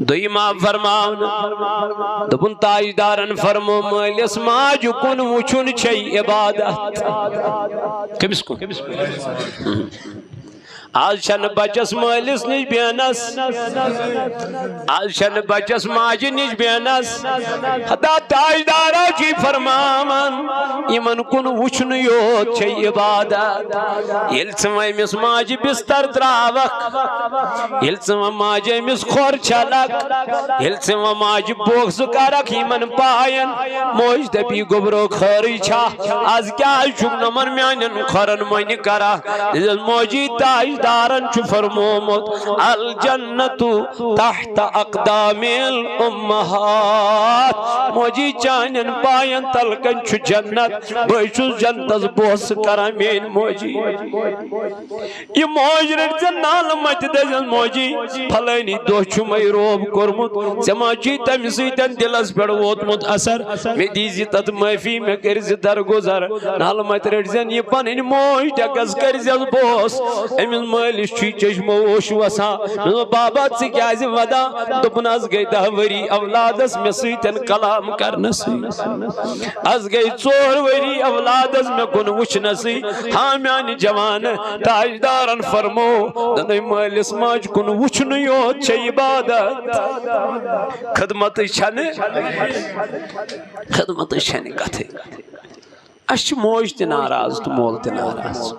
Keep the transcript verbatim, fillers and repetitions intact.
دوٚیِم آو فرماونہٕ، دوٚپُن، تاجدارن فرمو، مٲلِس ماجہِ کُن وٕچھُن چھے عبادت۔ کٔمِس کُن؟ آز چھنہٕ بچس مٲلِس نِش بیٚہنس، آز چھنہٕ بچس ماجہِ نِش بیٚہنس۔ ہتا تاجدارا چھُے فرماوان، یِمن کُن وٕچھنہٕ یوت چھے عبادت۔ ییٚلہِ ژٕ وۄنۍ أمِس ماجہِ بستر تراوکھ، ییٚلہِ ژٕ وۄنۍ ماجہِ أمِس کھۄر چھلکھ، ییٚلہِ ژٕ وۄنۍ ماجہِ بوکسہٕ کرکھ یِمن پاین، موج دپی، گوٚبرو، خٲرٕے چھا؟ از کیازِ چھُکھ نہٕ یِمن میانٮ۪ن کھۄرن مۄنہِ کران؟ دِژٕس موجی، تاجدارن چھُ فرمومُت، الجنت تحت اقدام الامہات۔ موجی، چانٮ۪ن پاین تل کن چھُ جنت۔ بہٕ چھُس جنتس بوسہٕ کران، میٲنۍ موجی۔ یہِ موج رٔٹۍ زٮ۪ن نالہٕ متہِ، دٔپۍ زٮ۪ن، موجی، فلٲنی دۄہ چھُ مے روب کوٚرمُت، ژےٚ ما چھُے تمہِ سۭتۍ دِلس پٮ۪ٹھ ووتمُت اثر؟ مےٚ دیٖزِ تتھ معٲفی، مےٚ کٔرزِ درگُزر۔ نالہٕ متہِ رٔٹۍ زٮ۪ن یہِ پنٕنۍ موج ڈٮ۪کس، کٔرزٮ۪س بوس۔ أمِس مٲلِس چھُے چشمو اوش وسان۔ مےٚ دوٚپ، بابا، ژٕ کیازِ ودان؟ دوٚپُن، از گٔے دہ ؤری اولادس مےٚ سۭتۍ کلام کرنس سۭتۍ۔ از گٔے ژور ؤری اولادس مےٚ کُن وٕچھنسٕے۔ ہا میانہِ جوانہٕ، تاجدارن فرمو، دۄنوے مٲلِس ماجہِ کُن وٕچھنہٕ یوت چھےٚ عبادت۔ خدمتٕچ چھنہٕ، خدمتٕچ چھنہٕ کتھٕے۔ اسہِ چھِ موج تہِ ناراض تہٕ مول تہِ ناراض۔